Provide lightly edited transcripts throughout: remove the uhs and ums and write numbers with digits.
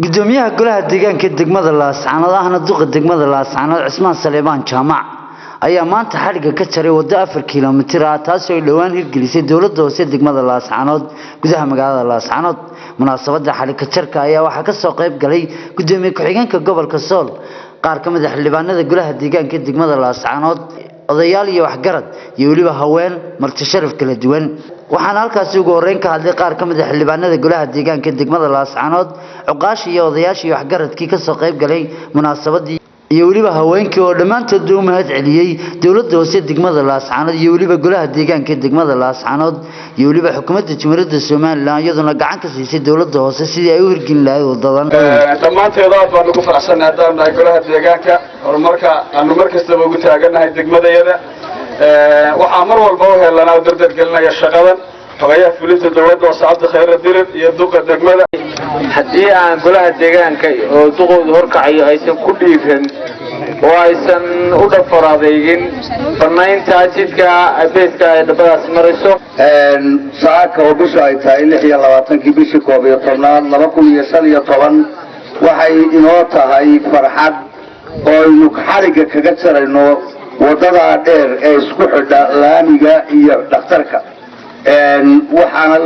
Gudoomiyaha golaha deegaanka degmada Laascaanood, ahna duqa degmada Laascaanood, Cismaan Saleebaan Jaamac, ayaa maanta xadhigga ka jaray waddo 4 kilomitir ah, taasoo ay dhowaan hirgelisay dowladda hoose degmada Laascaanood gudaha magaalada Laascaanood. Munaasabadda xadhigga jarka ayaa waxaa ka soo qayb galay gudoomiye ku-xigeenka gobolka Sool, qaar ka mid ah xildhibaanada golaha deegaanka degmada Laascaanood, odayaal iyo waxgarad iyo weliba haween, marti sharaf kala duwan. Waxaana halkaasi ugu horreyn ka hadlay qaar ka mid ah xildhibaanada golaha deegaanka degmada Laascaanood, cuqaashii iyo odayaashii iyo waxgaradkii kasoo qayb galay munaasabadii iyo weliba haweenkii, oo dhammaantood u mahad celiyey dowladda hoose degmada Laascaanood iyo weliba golaha deegaanka degmada Laascaanood iyo weliba xukuumadda Jamhuuriyadda Somaliland, iyaduna gacan ka siisay dowladda hoose sidii ay u hirgelin lahayd wadadan. Dhammaanteed aad baan ugu faraxsannahay haddaan nahay golaha deegaanka horumarka aanu mar kastaba ugu taagannahay degmadayada. Waxaa mar walba u helanaa oo dardar gelinaya shaqadan xogayaha fulinta dowladda hoose, Cabdi Khayre Dirir, iyo duqa degmada. Haddii aan golaha deegaanka oo duqoodu horkacayo aysan ku dhiiran oo aysan u dhafar adeygin bannaynta jidka beeska ay dhabbadaas marayso. Saaka oo bishu ay tahay 26-kii bishii 11aad 2015, waxay inoo tahay farxad oo aynu xadhigga kaga jarayno waddadaa dheer ee isku xidha laamiga iyo dhakhtarka. Waxaana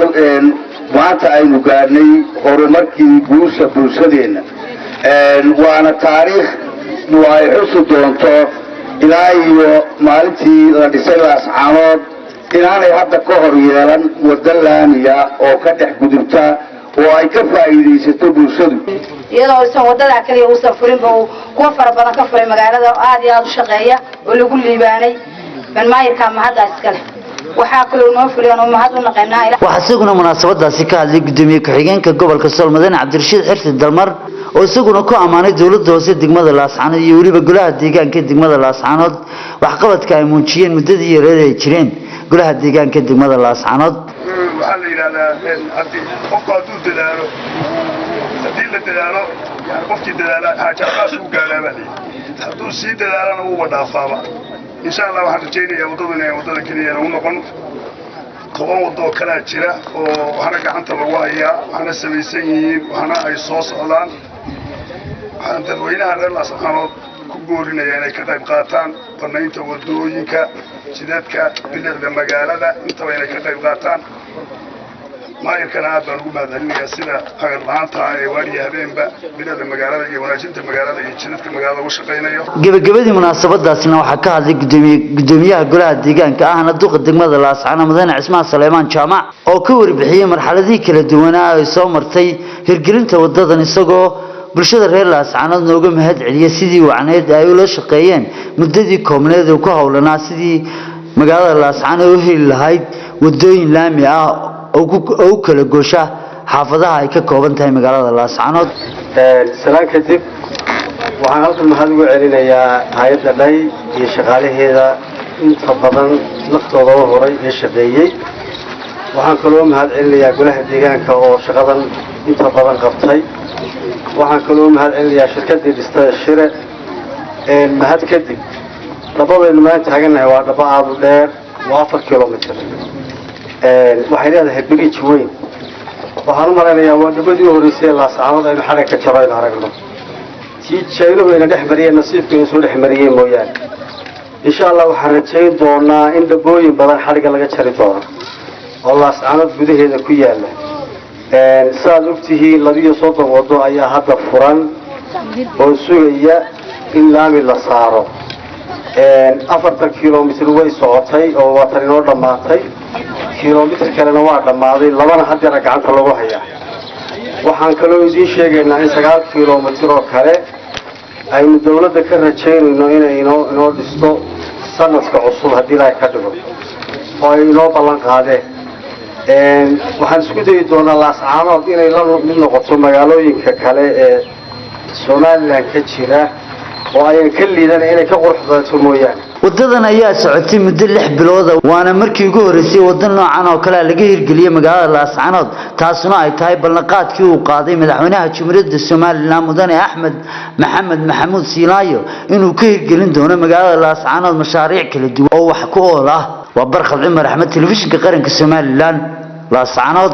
maanta aynu gaadhnay horumarkii guusha bulshadeenna, waana taariikh ay xusi doonto ilaa iyo maalintii la dhisay Laascaanood inaanay hadda ka hor yeelan waddo laamiya oo ka dhex gudubta oo ay ka faa'iidaysato bulshadu. Iyadoo aysan waddadaa kaliya uusan furinba, uu kuwa fara badan ka furay magaalada oo aad iyo aada u shaqeeya oo lagu liibaanay. Banmaayirkaa mahaddaa iskale. Waxaa kaloo noo fuliyaan oo mahad u naqaynaa. Waxaa isaguna munaasabadaasi ka hadlay gudoomiye ku-xigeenka gobolka Sool, Mudane Cabdirashiid Xirsi Dalmar, oo isaguna ku ammaanay dowladda hoose degmada Laascaanood iyo weliba golaha deegaanka degmada Laascaanood waxqabadka ay muujiyeen muddadii yareed ay jireen golaha deegaanka degmada Laascaanood. Waxaa la yidhahdaa, haddii qofku hadduu dadaalo, haddii la dadaalo, yani qofkii dadaala Xaaji Cabaas uu gaadhaa baa layidhi, hadduu sii dadaalana wuuba dhaafaaba. Insha Allah, waxaan rajaynayaa waddadu inay waddada keliya nagu noqon. 10 waddo oo kalaa jira oo waxna gacanta lagu hayaa, waxna samaysan yihiin, waxna ay soo socdaan. Waxaan dadweynaha reer Laascaanood ku boorinayaa inay ka qayb qaataan bannaynta waddooyinka, jidadka, bilicda magaalada, intaba inay ka qayb qaataan. Maayirkana aad baan ugu mahadcelinayaa sida hagar la'aanta ah ee waadhiya habeenba bilicda magaalada iyo wanaajinta magaalada iyo jidadka magaalada ugu shaqaynayo. Gebagabadii munaasabadaasina waxaa ka hadlay gudoomiyaha golaha deegaanka, ahna duqa degmada Laascaanood, Mudane Cismaan Saleemaan Jaamac, oo ka warbixiyey marxaladihii kala duwanaa ay soo martay hirgelinta wadadan, isagoo bulshada reer Laascaanood nooga mahad celiyey sidii wacneed ay ula shaqeeyeen muddadii koobneed uu ku howlanaa sidii magaalada Laascaanood u heli lahayd wadooyin laami ah oo u kala goosha xaafadaha ay ka kooban tahay magaalada Laascaanood. Salaan kadib, waxaan halkan mahad ugu celinayaa hay'adda dhay iyo shaqaalaheeda inta badan naftooda u horay ee shaqeeyey. Waxaan kaloo mahad celinayaa golaha deegaanka oo shaqadan inta badan qabtay. Waxaan kaloo mahad celinayaa shirkaddii dhistay Shire. Mahad kadib, dhabadaynu maanta taagannahay waa dhabo aada u dheer, waa 4 kilomitr. Waxay leedahay bridge weyn. Waxaan u malaynayaa waa dhabadii u horreysay ee Laascaanood aynu xadhig ka jaro aynu aragno, tii Jaynuhu ayna dhex mariyeen, nasiibku ina soo dhex mariyeen mooyaane. Insha Allah, waxaan rajayn doonaa in dhabooyin badan xadhigga laga jari doono oo Laascaanood gudaheeda ku yaala. Sidaad ogtihiin, 32 waddo ayaa hadda furan oo sugaya in laami la saaro. 40 kilomitr way socotay oo waa tan inoo dhammaatay, kilomitr kalena waa dhammaaday, labana haddeera gacanta lagu hayaa. Waxaan kaloo idiin sheegaynaa in 9 kilomitr oo kale aynu dawladda ka rajaynayno inay inoo dhisto sanadka cusub, haddii Ilaahay ka dhigo, oo ay inoo ballan qaadeen. Waxaan isku dayi doonaa Laascaanood inay la mid noqoto magaalooyinka kale ee Somaliland ka jira oo ayan ka liidan, inay ka qurux badato mooyaane. Wadadan ayaa socotay muddo 6 bilooda, waana markii ugu horreysay waddo noocan oo kale laga hirgeliyey magaalada Laascaanood, taasuna ay tahay ballanqaadkii uu qaaday madaxweynaha Jamhuuriyadda Somaliland, Mudane Axmed Maxamed Maxamuud Siinaayo, inuu ka hirgelin doono magaalada Laascaanood mashaariic kala duwan oo wax ku ool ah. Waa Barkhad Cumar Axmed, Telefishinka Qaranka Somaliland, Laascaanood.